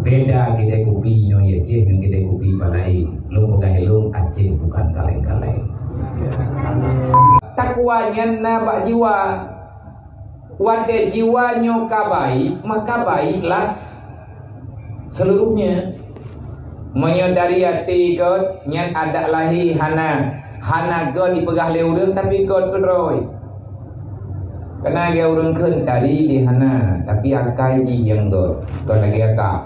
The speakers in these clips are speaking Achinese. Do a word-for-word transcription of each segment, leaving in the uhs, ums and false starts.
Beda kidai kupi nyoe di Aceh ngon kidai kupi laén. Lôn peugah lôn, Aceh bukan kaleng-kaleng. Takwa nyan na bak jiwa. Watée jiwa nyoe ka baik, maka baiklah seluruhnya. Meunyoe dari até göt, nyan adat lahé hana, hana göt jipeugah lé ureuëng, tapi göt keudroe. Keunaga ureuëng kheun tari di hana, tapi akai jih nyang göt, kon lagée akai.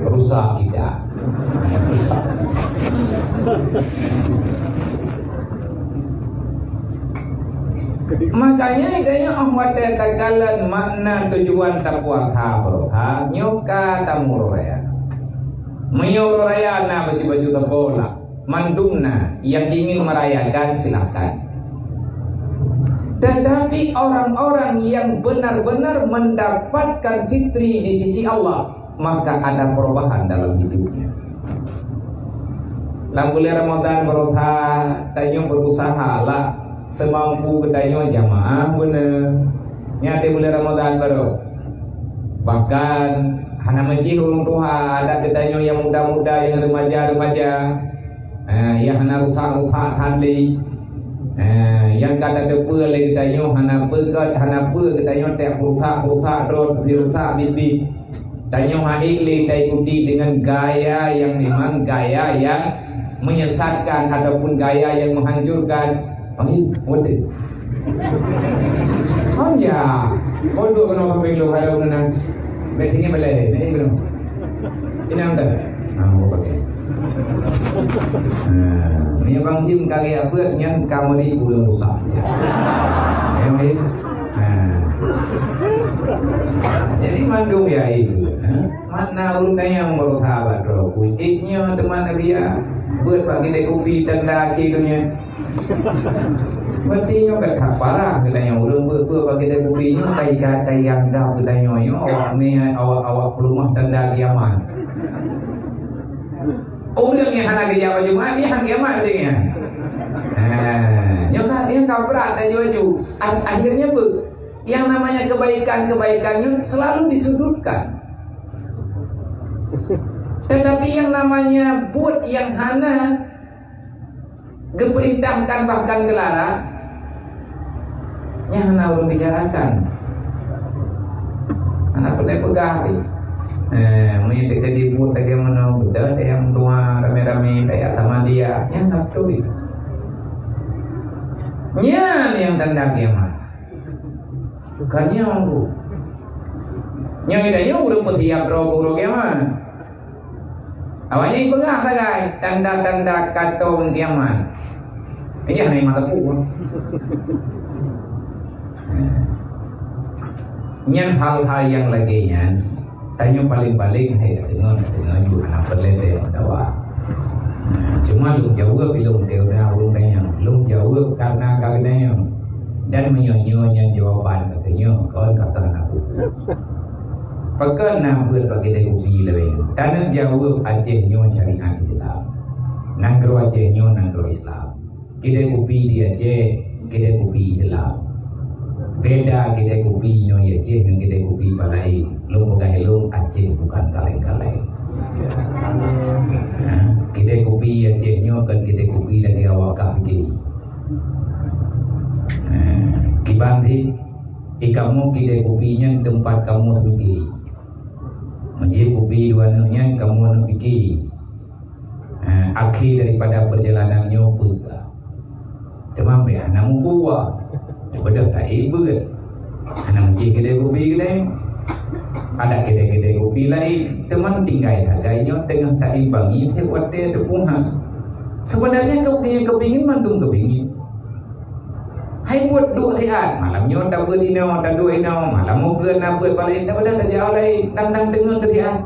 Rusak kita. Rusak. Makanya idanya oh watée takalon makna tujuan tapuasa berusaha nyoe ka tamuroe raya. Meunyoe uroe raya na baju-baju tabola, mandum na, yang ingin merayakan silahkan. Tetapi orang-orang yang benar-benar mendapatkan fitri di sisi Allah, maka ada perubahan dalam hidupnya. Lam bulan Ramadan berusaha, tanyoe berusaha lah semampu geutanyoe jamaah beuna. Nyan di bulan Ramadan baru. Bahkan hana meucih ureuëng tuha, adak geutanyoe nyang muda-muda, nyang remaja-remaja. Ha, nyang hana rusak-rusak that lé. Ha, nyang ka tateupeue lé geutanyoe hana peugét, hana peue geutanyoe tiep rusak-rusak droe, rusak biet-biet. Tanyoe hana lé taikuti dengan gaya yang memang gaya yang menyesatkan ataupun gaya yang menghancurkan. Panggil, waduh. Oh ya, kodok kena sampai lu, hai orang nang. Baik sini boleh, ni belum. Ini antar. Ah, mau pakai. Nah, ni Bang Jim kali apa, nyan kamari pulang rusak. Ya, Bang Jim. Nah. Jadi mandum ya itu. Ha? Mana urut yang berusaha buat roh. Kucingnya teman dia. Buat bagi dia kopi tenda ke dunia. Berarti nyoe ka that parah geutanyoe ureuëng beuet-beuet bak kidai kupi nyoe kai ka kai anggap geutanyoe nyoe awak ni awak-awak peulumah tanda kiamat. Ureuëng nyang hana geujak bak Jumat nyan han kiamat ureuëng nyan. Ha, nyoe ka nyoe ka brat laju-laju. A- akhirnya apa? Yang namanya kebaikan-kebaikan nyoe selalu disudutkan. Tetapi yang namanya buet yang hana geupeurintahkan bahkan geularang, nyan hana ureuëng bicarakan. Hana peureulée peugah lé. Eh, meunyoe teuka dibuet lagée meunoe, beutôi tayang dua ramé-ramé, tayang sama dia. Nyan hana beutôi. Nyan nyang tanda kiamat. Bukan nyoe, Bu. Nyoe tanyoe ureuëng peutiap droe keu uroe kiamat. Awaknyan peugah sagai tanda-tanda katong kiamat. Ayah ni mata pun. Nyan hal-hal yang lagée nyan, tanyoe paling-paling hai deungon, deungon ju hana peureulée teuh meudawa. Cuma lôn jaweueb ilôn teuh na ureuëng tanyong. Lôn jaweueb karena ka geutanyoe. Dan meunyoe nyoe nyan jawaban ka tanyoe, kon ka keuhana buku. Pakon na beuet bak kidai kupi laén? Taneuk jaweueb Aceh nyoe syariat Islam. Nanggroe Aceh nyoe nanggroe Islam. Kidai kupi di Aceh, kidai kupi Islam. Beda kidai kupi nyoe di Aceh ngon kidai kupi laén. Lôn peugah ilôn Aceh bukan kaleng-kaleng. Ha, kidai kupi Aceh nyoe kon kidai kupi lagée awak ka pike. Ha, kiban di, di kamoe kidai kupi nyan teumpat kamoe pike. Meujeuet kupi dua neuk nyan kamoe neuk pike. Ha, akhé daripada peurjalanan nyoe peue ka. Teuma bék hana meukuah. Beudôh taék beuet. Hana meucih keudè kupi keudè. Adak keudè-keudè kupi laén. Teuma tinggai sagai nyoe teungoh taimbangi tieb watèe teupuha. Seubeunarnya keu-, keupingin mandum keupingin. Hai buet duek siat, malam nyoe tabeuet inoe, taduek inoe, malam ukeue na beuet bak laén, tabeuet tajak u laén, dan, dan teungeut keu siat.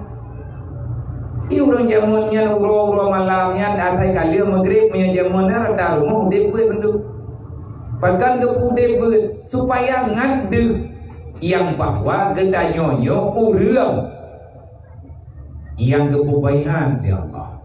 Di ureueng jameun nyan uroe-uroe malam nyan asai ka lheueh Maghrib, meunyoe jameun nyan rata rumoh udép beuet mandum. Pakon geupeu udép beuet? Supaya ngat deuh nyang bahwa geutanyoe nyoe ureueng nyang geupeubayeue lé Allah.